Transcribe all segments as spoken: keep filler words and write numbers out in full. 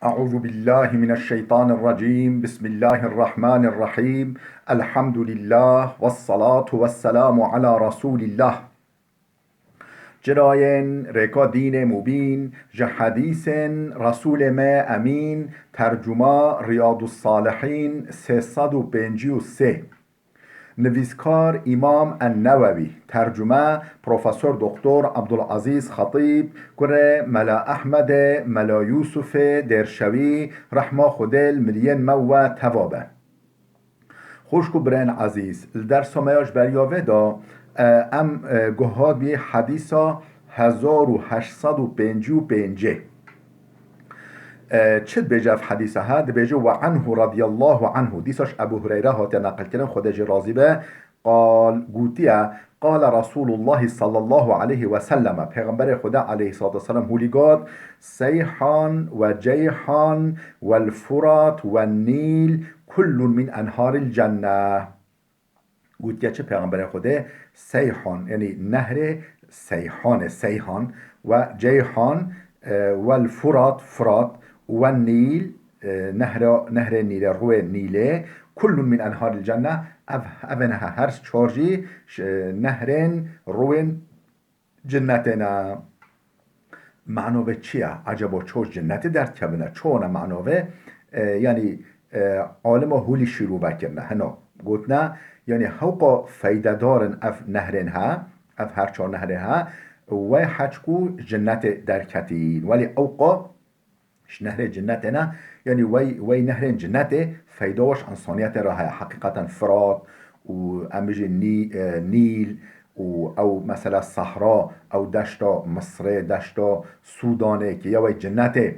أعوذ بالله من الشيطان الرجيم. بسم الله الرحمن الرحيم. الحمد لله والصلاة والسلام على رسول الله. Çirayên rêka dînê mubîn, ji hedîsên Resûlê me Emîn, tercuma Riyadus Salihîn sê sed û pêncî û sê. Nivîskar Îmam En-Newewî, tercume Profesor Doktor Abdulazîz Xetîb, kurê Mela Ehmedê, Mela Yûsufê Dêrşewî, rehma Xwedê li miriyên me we teva be. Xwişk û birên ezîz, li dersa me ya ji beriya vê de, e, em, e, guha dibî hedîsa hezar û heşt sed û pêncî û pêncê. E, çi dibêje ev hedîsa he? Dibêje, "Ve anhu radiyallahu anhu." Dîsa ji Ebu Hureyre hatiye neqilkirin, Xwedê jê razî be. Qal, gotiye, "Qale Resulullah sallallahu aleyhi ve selleme." Pêxemberê Xwedê aleyhissalatu vesselam hûlî got, "Seyhan ve Ceyhan vel Furat ve Nîl kullun min enharil cenne." Gotiye çi Pêxemberê Xwedê? Seyhan, yanî nehrê Seyhanê, Seyhan, ve Ceyhan, e, wel Furat, Firat, ve Nîl, e, nehra, nehrê Nîlê, rûyê Nîlê, kullun min enharil cenne, ev, ev ne her çar jî, ş-, nehrên, rûyên cinnetê ne. Mano ve çi ye? Acaba ço ji cinnetê derdkevine? Ço ne mano ve? E, yanî, e, alima hûlî şîrove kirine. Hino gotine, yanî hewqa feydedarin ev nehrên he, ev her çar nehrên he, wey heçku ji cinnetê derketîn. Welî ewqa ji nehrê cinnetê ne, yanî wey, wey nehrên cinnetê feyda we ji însaniyetê re heye. Heqîqeten Firat û em bijî Nî-, e, Nîl û ew mesela Sahra, ew deşta Misrê, deşta Sûdanê ki ye wey cinnetê,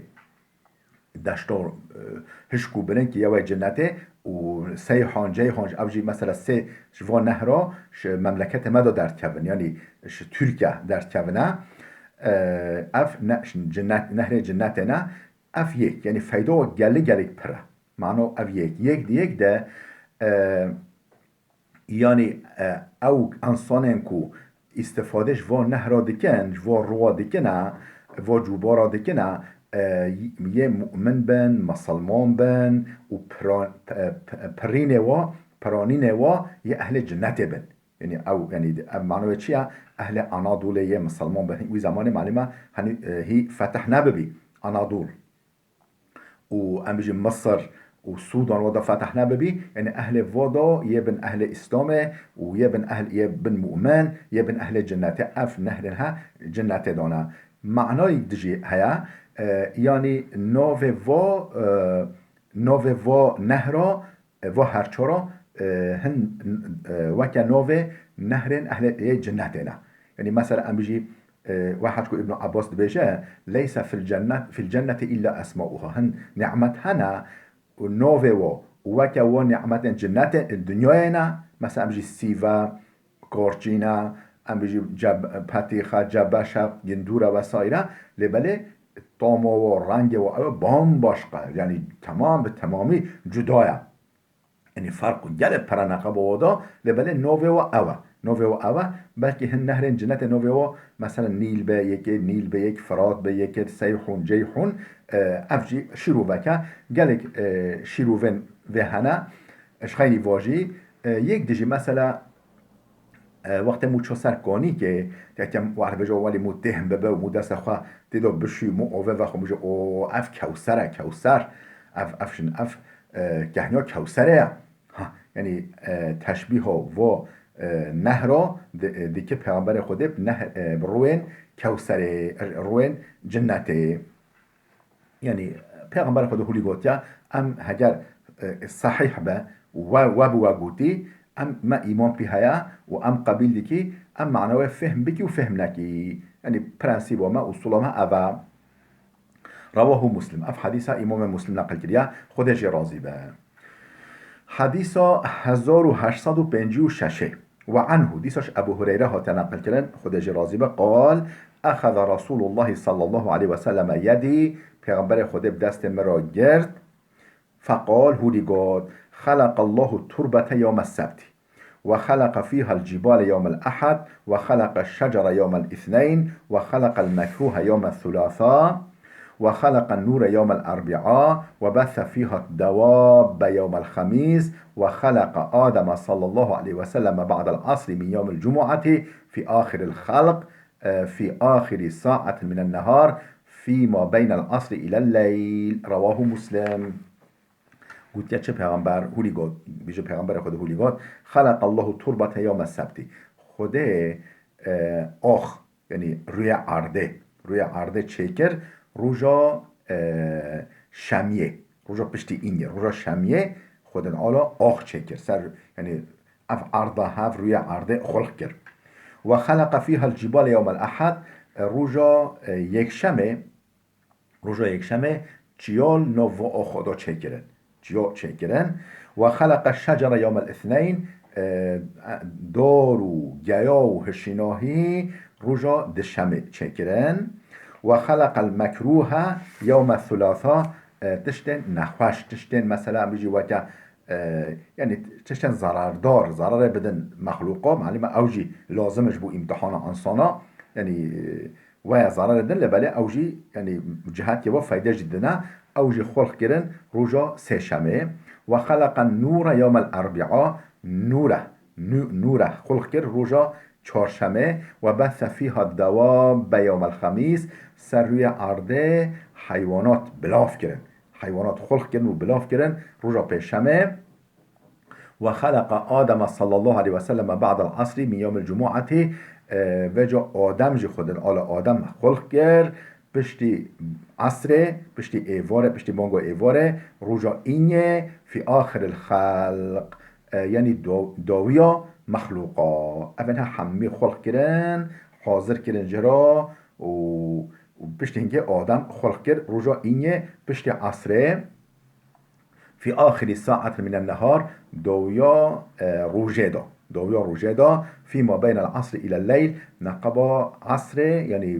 deşta, e, hişk û birin ki ye wey cinnetê û Seyhan, Ceyhan, ev jî mesela sê ji van nehra ji memleketê me de derdkevin, yanî ji Tirkiye derdkevine. E, ev ne, cinnet, nehrê cinnetê ne, ev yek, yanî feyda gelî gelek pir e. Mano ev yek. Yek di yek de, e, yanî, e, ew însanên ku îstifade ji van nehra dikin, ji van rûwa dikine, van cûbara dikine, e, yê mu'min bin, misilman bin û piran-, p-, p-, pirînê wa, piranînê wa yê ehlê cinnetê bin. Yanî ew, yanî ev mano wê çi ye? Ehlê Anadolê yê misilman bin. Wî zemanê malûm e, henî, e, hî fetih nebibî Anadol. Û em bijî Misir û Sûdan wada fetih nebibî, yanî ehlê voda yê bin ehlê Îslamê û yê bin ehl-, yê bin mu'min, yê bin ehlê cinnetê, ev nehrên he cinnetê dane. Manayek dijî heye, e, yanî navê va, e, navê va nehra, e, va her çara, e, hin, e, weke navê nehrên ehlê yê cinnetê ne. Yanî mesela em bijî, e, wehd ku Îbn Abbas dibêje, "Leyse fil cennet, fil cenneti illa esmauha." Hin ni'met hene û navê wa û weke wa ni'metên cinnetê, dinyayê ne. Mesela em bijî sîve, karçîne, em bijî ceb-, petîxe, cebeşe, gindûre vesaire. Lê belê tama wa, rengê wa ew bambaşqa, yanî temam bi temamî cuda ye. Yanî ferq û gelek pere neqeba wa da, lê belê navê wa ew e. Navê wa ew e, belkî hin nehrên cinnetê navê wa, mesela Nîl be, yekê Nîl be, yek Firat be, yekê Seyhûn, Ceyhûn, e, ev jî şîrovek e. Gelek, e, şîrovên vê hene, ji xeynî vajî, e, yek dijî mesela, e, wextê mû ço ser kanîkê, tekem wer bêje welî mû têhm bibe û mû desta xwe tê de bişû, mû ove vexwe, mû jî, "O, ev Kewser e, Kewser. Ev, ev şin, ev, e, kehniya Kewserê ye." Ha, yanî, e, teşbîha vo, e, nehra di-, e, dike Peyxemberê Xwedê bi nehr-, e, bi rûyên Kewserê, rûyên cinnetê. Yanî, Pêxember Xwedê hûlî gotiya, em heger, e, sehîh be, we, we bi we gotî, em, me îman pî heye û em qebîl dikî, em mana wê fehm bikî û fehm nekî. Yanî, prensîba me, usula me ev e. Rewahu Muslim. Ev hedîsa Îmamê Muslim neqil kiriye, Xwedê jê razî be. Hedîsa hezar û heşt sed û pêncî û şeş. Ve anhu, dîsa ji Ebu Hureyre hate neqil kirin, Xwedê jê razî be, qal, "Exeze Resulullah sallallahu aleyhi ve selleme yedî", Pêxemberê Xwedê bi destê min re girt, feqal, hûrî got, "Xeleqallahu turbete yawme sebti, ve xeleqe fîhal cibale yawmel ehad, ve xeleqe şecere yawmel îthneyn, ve xeleqel mekruhe yawmel thulâtha, وخلق النور يوم الأربعاء، وبث فيها الدواب يوم الخميس، وخلق آدم صلى الله عليه وسلم بعد العصر من يوم الجمعة في آخر الخلق، آه، في آخر ساعة من النهار، فيما بين العصر إلى الليل. رواه مسلم. Gotiye çi pêxember hûlî got? Bêje pêxemberê Xwedê hûlî got, "خلق الله التربة يوم السبت." Xwedê, e, ax, yanî rûyê erdê, rûyê erdê çêkir roja, e, şemiyê, roja piştî îngê, roja şemiyê Xwedê Teala ax çêkir. Ser, yanî ev erda hev rûyê erdê xulq kir. "وخلق فيها الجبال يوم الأحد", e, roja, e, yekşemê, roja yekşemê çiyal nav vê axa de çêkirin. Çiya çêkirin. "وخلق الشجر يوم الاثنين", e, dar û geya û hişînahî roja dişemê çêkirin. "وخلق المكروه يوم الثلاثاء", e, tiştên nexweş, tiştên mesela em bijî weke, e, yanî tiştên zerardar, zerarê bidin mexlûqa, malûm e ew jî lazim e ji bo îmtihana insana, yanî, e, waya zerarê din, lê belê ew jî, yanî, cihetê ve feyde jî dine, ew jî xulq kirin roja sêşemê. "وخلق النور يوم الأربعاء", nûre, nû-, nûre xulq kir roja çarşemê. "وبث فيها الدواب يوم الخميس", ser rûyê erdê heywanat bilav kirin. Heywanat xulq kirin û bilav kirin roja pêşemê. "وخلق آدم صلى الله عليه وسلم بعد العصر من يوم الجمعة", e, vêca Adem jî Xwedê Teala Adem xulq kir, piştî esrê, piştî êvarê, piştî banga êvarê, roja îngê, "في آخر الخلق", e, yanî do-, dawiya mexlûqa. Ev ên hemî xulq kirin, hazir kirin ji ra û, û piştî hingê Adem xulq kir, roja îngê, piştî esrê. "في آخر ساعة من النهار", dawiya, e, rojê de. Dawiya rojê de, "فيما بين العصر إلى الليل", neqeba esrê, yanî,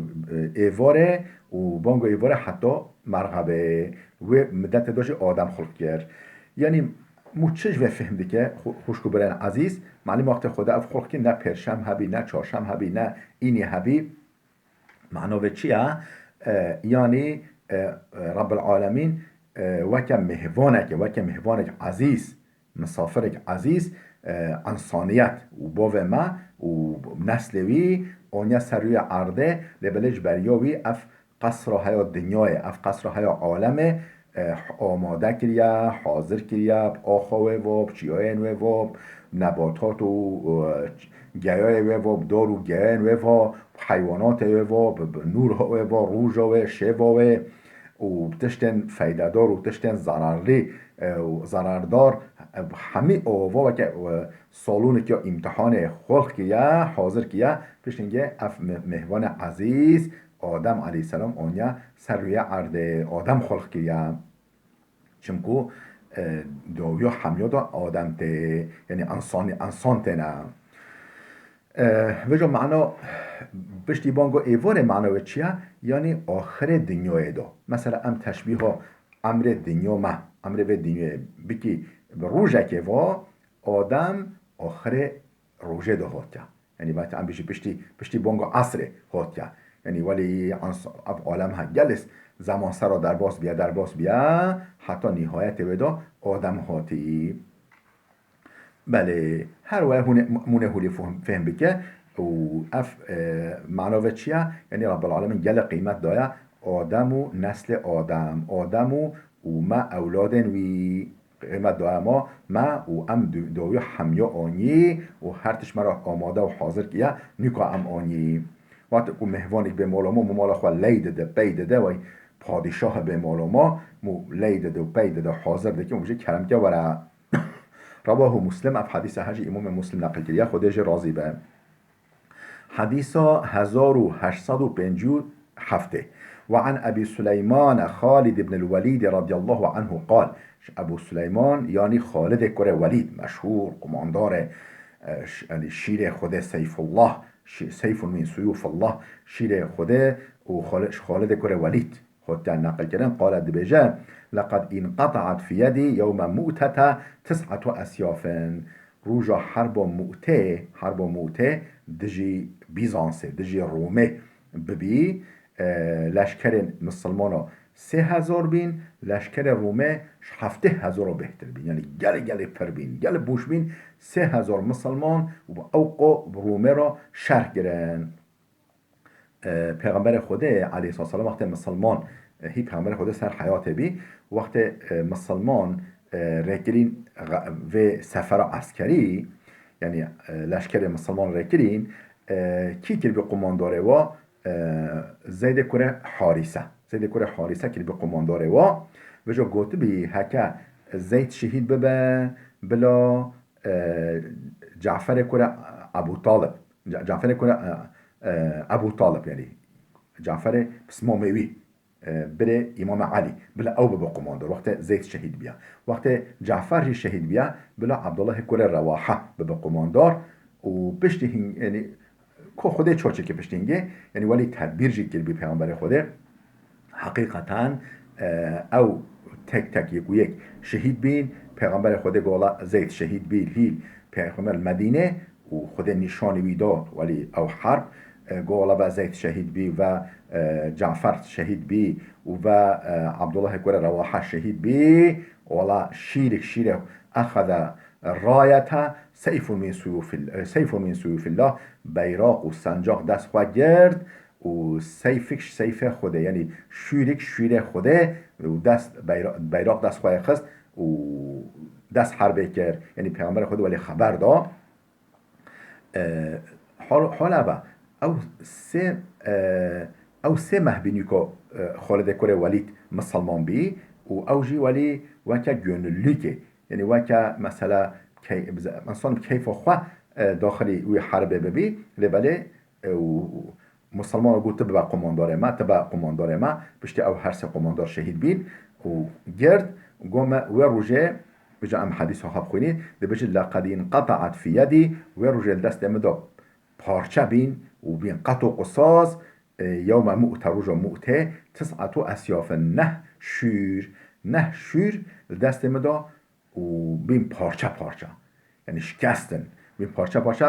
e, êvarê û banga êvarê heta merxebê. Wê midetê de jî Adem xulq kir. Yanî, mû çi ji vê fehm dike, xu-, xwişk û birayên ezîz? Malûm wextê Xwedê ev xulq kir, ne pêrşem hebî, ne çarşem hebî, ne înî hebî. Mano vê çi ye? E, yanî, e, e, Rabbil Alemîn, e, weke mêhvanekê, weke mêhvanek ezîz, misafirek ezîz, e, însaniyet û bavê me û neslê wî aniye ser rûyê erdê, lê belê ji beriya wî ev qesra heya dinyayê, ev qesra heya alemê, e, amade kiriye, hazir kiriye, bi axa wê ve, bi çiyayên wê ve, bi nebatat û, e, geyayê wê ve, bi dar û geyayên wê ve, bi heywanatê wê ve, bi, bi nûra wê ve, roja wê, şeva wê û bi tiştên feydedar û tiştên zerarlî, e, û zerardar, e, bi hemî ava weke, e, salonekî ya îmtihanê xulq kiriye, hazir kiriye, piştî hingê ev me-, mêhvanê ezîz, Adem aleyhisselam aniye ser rûyê erdê, Adem xulq kiriye. Çimku, e, dawiya hemiya de Adem tê, yanî însanî, însan têne. E, vêca mano, piştî banga êvarê mano wê çi ye? Yanî axirê dinyayê de. Mesela em teşbîha emrê dinya me, emrê vê dinyayê bikî bi rojekê ve, Adem axirê rojê de hatiye. Yanî, belkî em bêjî piştî, piştî bonga esrê hatiye. Yanî, welî ens-, ev alem ha gelê zeman sera derbas biye, derbas biye, heta nihayetê wê de Adem hatî. Belê, her wê hûnê, mûnê hûlê fuhm-, fêhm bike û ev, e, mana ve çi ye? Yanî, Rabbil Alemin gelek qîmet daye Adem û neslê Adem, Adem û, û me ewladên wî. Qîmet daye ma, me û em du-, dawiya hemiya anî û her tişt me re amade û hazir kiriye, nûka em anî. Wextê ku mêhvanek bê mala ma, mala xwe ley dide, pey dide, wey padîşah bê mala ma, mû ley dide û pey dide, hazir dike û bije kerem ke were. Rewahu Muslim, ev hedîsa he jî Îmamê Muslim neqil kiriye, Xwedê jê razî be. Hedîsa hezar û heşt sed û pêncî û heftê. Ve an Ebî Suleyman Xalid ibn el-Welîd radiyallahu anhu qal. Ji Ebû Suleyman, yanî Xalidê kurê Welîd, meşhûr qumandarê, e, ş-, yanî şîrê Xwedê Seyfullah, şî-, Seyfun min Suyufullah, şîrê Xwedê û Xali-, ji Xalidê kurê Welîd. Hatiye neqilkirin, qala dibêje, "Leqad inqetaat fi yedî yewme mu'tete tis'atu esyafin." Roja herba Mu'tê, herba Mu'tê dijî Bîzansê, dijî Romê bibî, e, leşkerên misilmana sê hezar bîn, leşkerê Rûmê ji heftê hezar bêhtir bîn. Yanî gelê gelê pir bîn, gelê bûş bîn, sê hezar misilman û bi ew qo bi Rûmê re şer kirin. E, Pêxemberê Xwedê aleyhisselam wextê misilman, e, hî Pêxemberê Xwedê ser heyatê bî, wextê, e, misilman, e, rêkirîn xe-, vê sefera eskerî, yanî, e, leşkerê misilman rêkirîn, e, kî kiribî qumandorê wa? E, Zeydê kurê Harîse. Zeydê kurê Harîse kiribî qumandorê wa. Vêca gotibî, heke Zeyd şehîd bibe, bila, e, Caferê kurê Ebû Talib. Ca-, Caferê kurê, e, e, Ebû Talib, yanî Caferê pismamê wî, e, birê Îmamê Elî. Bila ew bibe qumandor. Wextê Zeyd şehîd biya. Wextê Cafer jî şehîd biya, bila Abdullahê kurê Rewaha bibe qumandor. Û piştî hîn-, yanî, ko Xwedê çaçekê piştî hingê, yanî welî tedbîr jî kiribî Pêxemberê Xwedê. Heqîqeten, e, ew tek tek yek û yek şehîd bîn. Pêxemberê Xwedê gola Zeyd şehîd bî, hîl Pêxember Medîne û Xwedê nîşanî wî da welî ew herb, e, gola ve Zeyd şehîd bî ve, e, Cafer şehîd bî û ve, e, Abdullahê kurê Rewaha şehîd bî. Wala şîrik şîre exede rayete seyfun min suyufil-, e, seyfun min suyufillah, beyraq û sencaq dest xwe girt û seyfik ji seyfê Xwedê, yanî şûrik şûrê Xwedê û dest beyra-, beyraq dest xwe xist û dest herbê kir. Yanî Pêxemberê Xwedê welê xeber da. E, hol-, hola be, ew sê, e, ew sê meh bînî ku, e, Xalidê kurê Welîd misilman bî û ew jî welî weke gönüllükê. Yanî weke mesela key-, bize-, insan bi keyfa xwe, e, daxilî wî herbê bibî, lê belê, e, û, û Musulmana got, "Tu bibe qumandorê me, tu be qumandorê me." Piştî ew her sê qumandor şehîd bîn û gird, got me, wê rojê, bica em hedîsa xwe bixwînî, dibêje, "Leqed inqetaat fi yedî", wê rojê li destê min de parçe bîn û bîn qet û qisas, e, yewme mu'te, roja mu'tê, tis'etu esyafin, neh şûr, neh şûr li destê min de û bîn parçe parçe. Yanî şikestin. Bîn parçe parçe,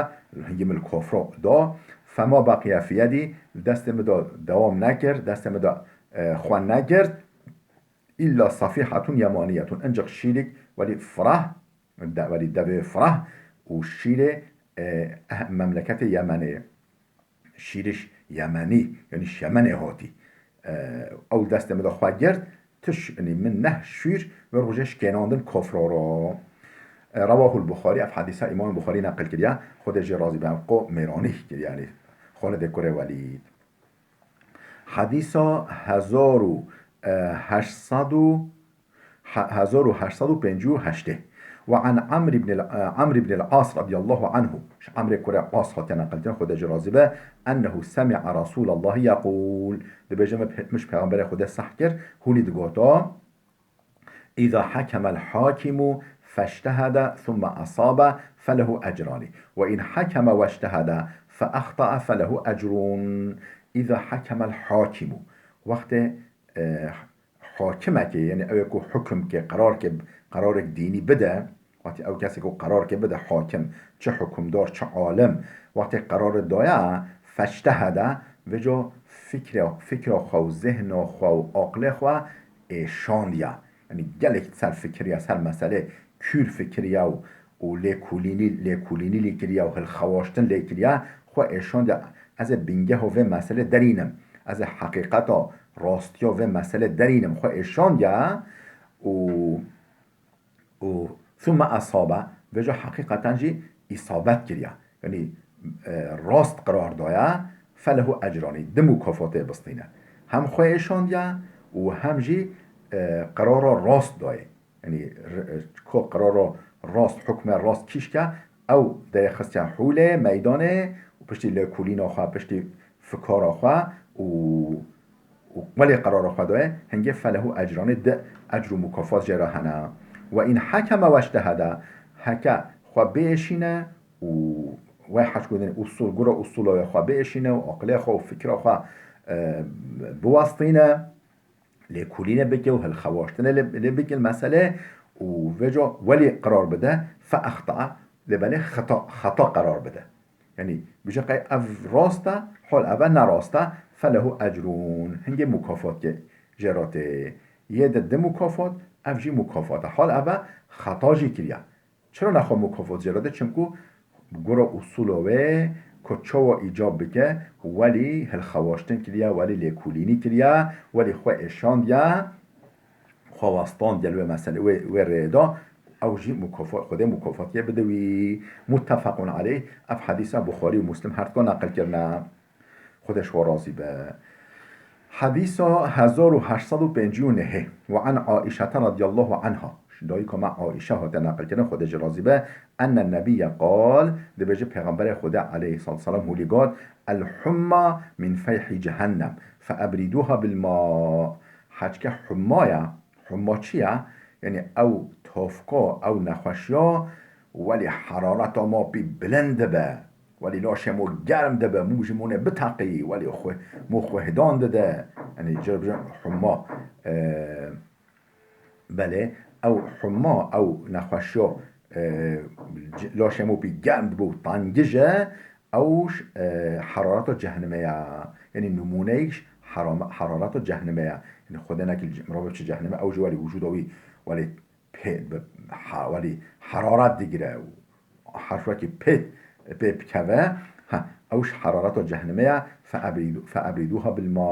hingî min li kofro da. Fema baqiye fi yedî, li destê min de dewam nekir, destê min de, e, xwe negirt. Îlla safîhetun yemaniyetun. Ancak şîrek welî firah, de-, welî devê firah û şîrê, e, eh, memleketê Yemenê. Şîriş Yemenî, yanî ji Yemenê hatî. E, ew destê min de xwe girt, tu ş-, yanî min neh şûr wê rojê şikênandin kofro ro. E, Rewahul Buxarî, ev hedîsa Îmam Buxarî neqil kiriye, Xwedê jê razî be, ev qo mêranî kiriye, yanî Xalidê kurê Welîd. Hedîsa hezar û, e, heşt sed û he-, hezar û heşt sed û pêncî û heştê. Ve an Amr ibn el-, Amr ibn el-As radiyallahu anhu. Ji Amrê kurê As hatiye neqilkirin, Xwedê jê razî be, ennehu semi'a Rasûlallahi yeqûl. Dibêje, min pe-, min ji Pêxemberê Xwedê seh kir, hûlî digota, "Îza hakemel hakimu feştehede thumme asabe felehu ecrani. Ve in hakeme veştehede fe axta'a felehu ecrun." Îza hakemel hakimu. Wextê, e, hakimekê, yanî ew ê ku hukm ke, qerar ke, qerarek dînî bide, wextê ew kesê ku qerar ke bide, hakim, çi hukmdar, çi alim, wextê qerarê daye, feçtehede, vêca fikra, fikra xwe û zihna xwe û aqlê xwe êşandiye. Yanî gelek ser fikiriye, ser meselê kûr fikiriye û û lêkolînî, lêkolînî lê kiriye û hilxewaştin lê kiriye, xwe êşandiye, ez ê bingeha vê meselê derînim. Ez ê heqîqeta, rastiya vê meselê derînim. Xwe êşandiye û, û thumme esabe, vêca heqîqeten jî îsabet kiriye. Yanî, e, rast qerar daye, felehu ecranî, di mukafatê bistîne. Hem xwe êşandiye û hem jî, e, qerara rast daye. Yanî, r-, ko qerara rast, hukme rast kîşke, ew derêxistiye hûlê, meydanê û piştî lêkolîna xwe, piştî fikara xwe û, û welê qerara xwe daye, hingê felehu ecranê di ecr û mukafat jê re hene. Ve in hakeme weştehede, heke xwe biêşîne û wê heç gotin usul, gura usula xwe biêşîne û aqilê xwe û fikra xwe, e, biwestîne, lêkolînê bike û hilxewaştinê lê, lê bike li meselê û vêca welî qerar bide, fe exta, lê belê xeta, xeta qerar bide. Yanî, bije qey ev rast e, hol ev e, ne rast e, felehu ecrûn. Hingê mukafat ke, jê re tê. Yê de di mukafat, ev jî mukafat e. Hal ev e, xeta jî kiriye. Çira nexwe mukafat jê re tê? Çimku gora usûla wê ku çawa îcab bike, welî hilxewaştin kiriye, welî lêkolînî kiriye, welî xwe êşandiye, xwe westandiye li wê meselê, wê, wê rêyê de, ew jî mukafa-, Xwedê mukafatiyê bide wî. Muttefequn aleyh, ev hedîsa Buxarî û Muslim her duka neqil kirine. Xwedê ji we razî be. Hedîsa hezar û heşt sed û pêncî û nehê. Ve an Aîşete radiyallahu anha. Ji dayika me Aîşe hate neqilkirin, Xwedê jê razî be. Enne nebiyye qal, dibêje Pêxemberê Xwedê aleyhissalatu vesselam hûlî got, "El humma min feyhi cehennem, fe ebrîduha bil ma." Heçke humma ya, humma çi ya? Yanî ew tofka, ew nexweşiya, welî herareta ma pî bilind dibe. Welî laşê mo germ dibe, mû ji mûnê biteqî, welî xwe, mû xwehdan dide. Yanî, cir bijin humma, e, belê, ew humma, ew nexweşiya, e, c-, laşê mo pî germ dibe û tengij e, ew ş-, e, herareta cehenimê ye. Yanî, nimûneyek ji herama-, herareta cehenimê ye. Yanî, Xwedê nekî mirovê çi cehenimê, ew jî welî wicûda wî, welî pê, bi, ha, welî heraret digire û her wekî pê, pê bikeve, ha, ew ji herareta cehenimê ye, fe ebrîdu-, fe ebrîduha bil ma,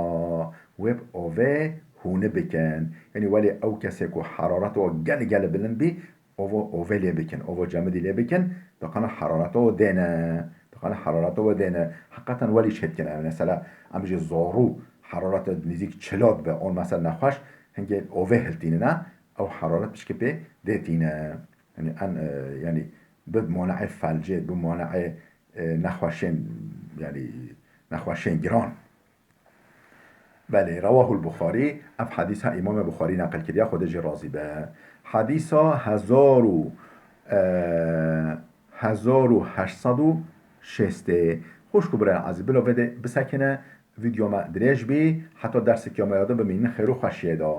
wê bi ovê hûni bikin. Yanî welî ew kesê ku herareta we gelê gelê bilind bî, ovo, ovê lê bikin, ovo cemidî lê bikin, diqana herareta we dêne, diqana herareta we dêne. Heqeten welî çêdikine, mesela, em bijî zarû herareta nêzîk çila dibe, on mesela nexweş, hingê ovê hiltînine, ew heraret pişkê pê dê tîne. Yanî en, e, yanî bi maneê felcê, bi maneê, e, nexweşên, yanî nexweşên giran. Belê, rewahul Buxarî, ev hedîsa Îmamê Buxarî neqil kiriye, Xwedê jê razî be. Hedîsa hezar û, e, hezar û heşt sed û şêstê. Xwişk û birayên ezîz, bila vê de bisekine, vîdeo me dirêj bî, heta dersekê me ya de bimînin xêr û xweşiyê de.